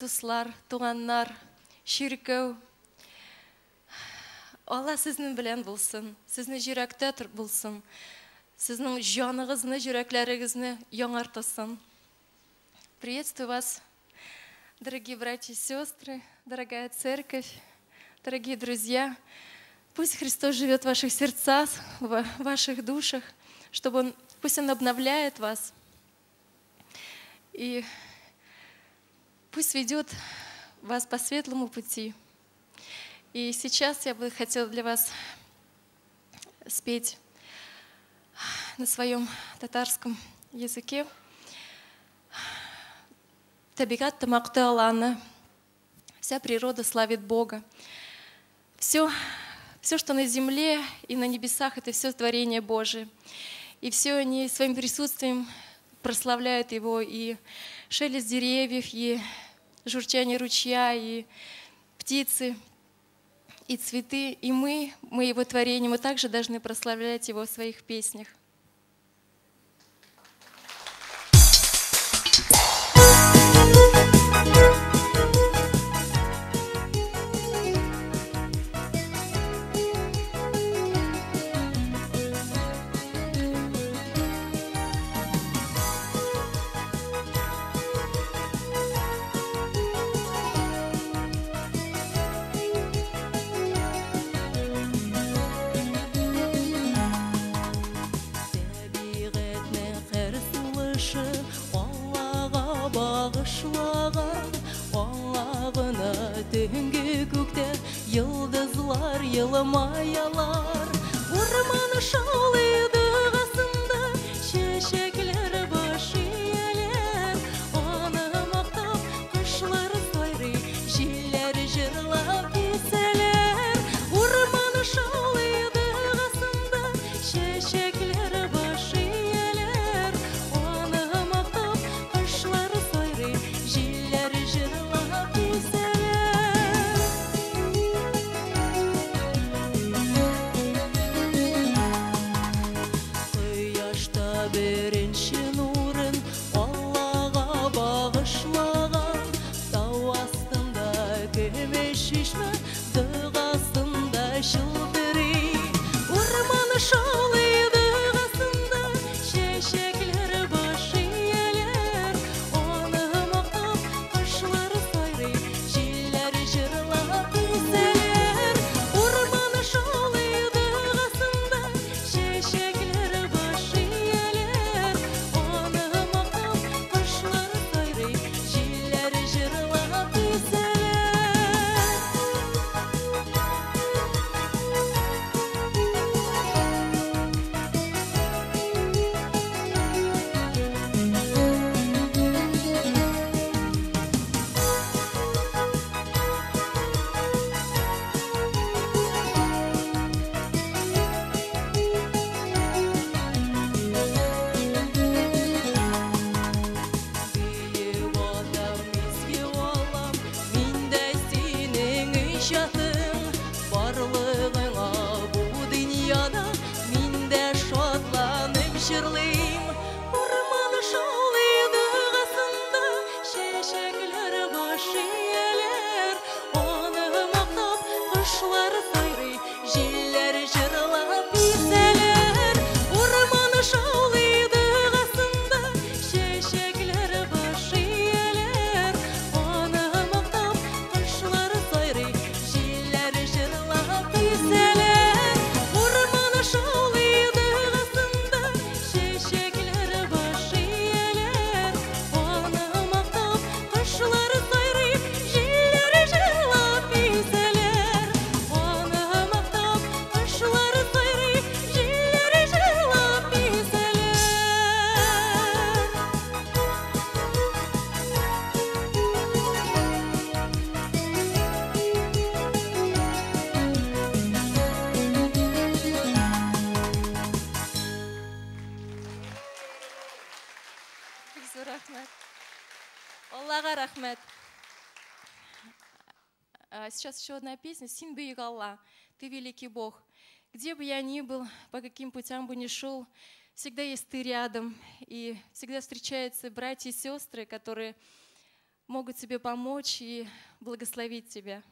Дуслар, туганнар, чиркәү. Алла сезнең белән булсын, сезне җөрәктә булсын, сезнең җаныгызны, җөрәкләрегезне яңартысын. Приветствую вас, дорогие братья и сестры, дорогая церковь, дорогие друзья. Пусть Христос живет в ваших сердцах, в ваших душах, чтобы Он, пусть Он обновляет вас. И пусть ведет вас по светлому пути. И сейчас я бы хотела для вас спеть на своем татарском языке. Табигать тамакты Алланы. Вся природа славит Бога. Все, все, что на земле и на небесах, это все творение Божие. И все они своим присутствием прославляют Его, и шелест деревьев, и журчание ручья, и птицы, и цветы, и мы Его творение, мы также должны прославлять Его в своих песнях. Yıldızlar yılmayalar, orman şaulıydı qasında, çiçekler başı yeler, onu maqtap quşlar sayray, jiller jırlap keseler. Orman şaulıydı qasında, çiçekler başı yeler, onu maqtap quşlar sayray, jiller jırlap keseler. Сейчас еще одна песня. Син бөек Алла, ты великий Бог. Где бы я ни был, по каким путям бы ни шел, всегда есть ты рядом. И всегда встречаются братья и сестры, которые могут тебе помочь и благословить тебя.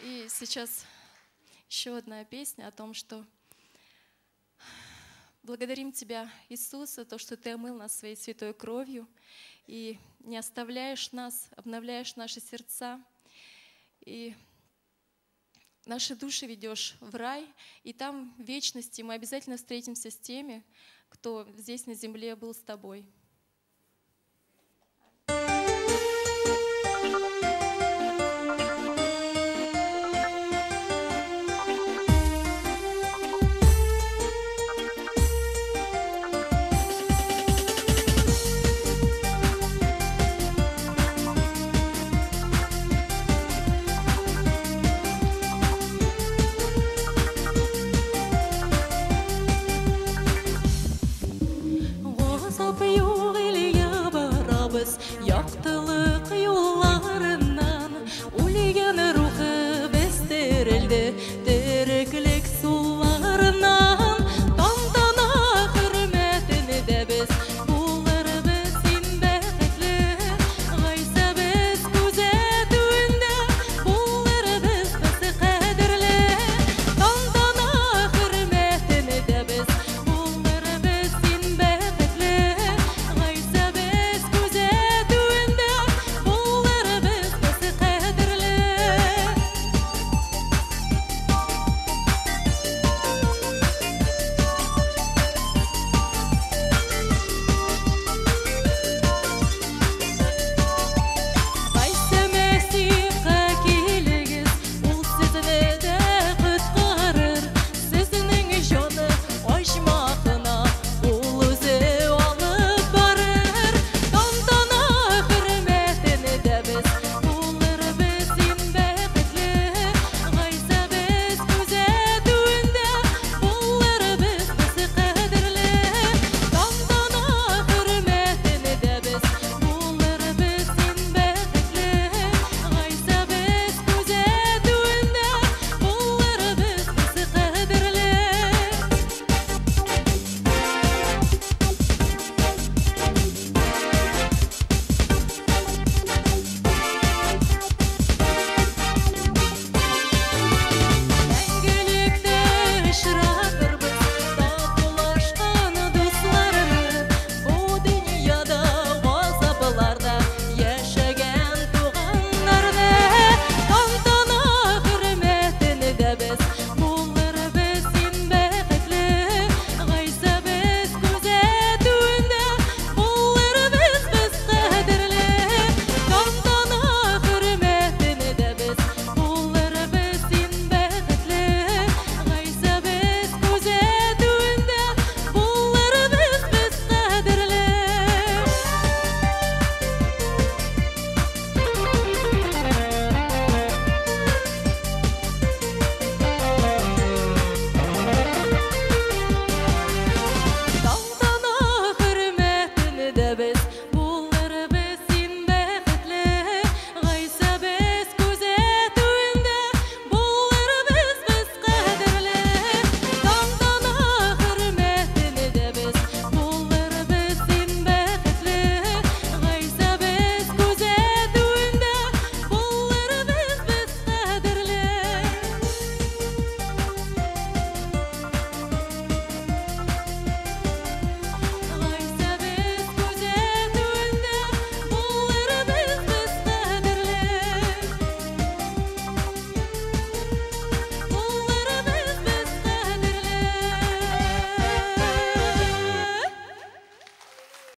И сейчас еще одна песня о том, что благодарим Тебя, Иисус, за то, что Ты омыл нас своей святой кровью и не оставляешь нас, обновляешь наши сердца и наши души ведешь в рай, и там в вечности мы обязательно встретимся с теми, кто здесь на земле был с Тобой.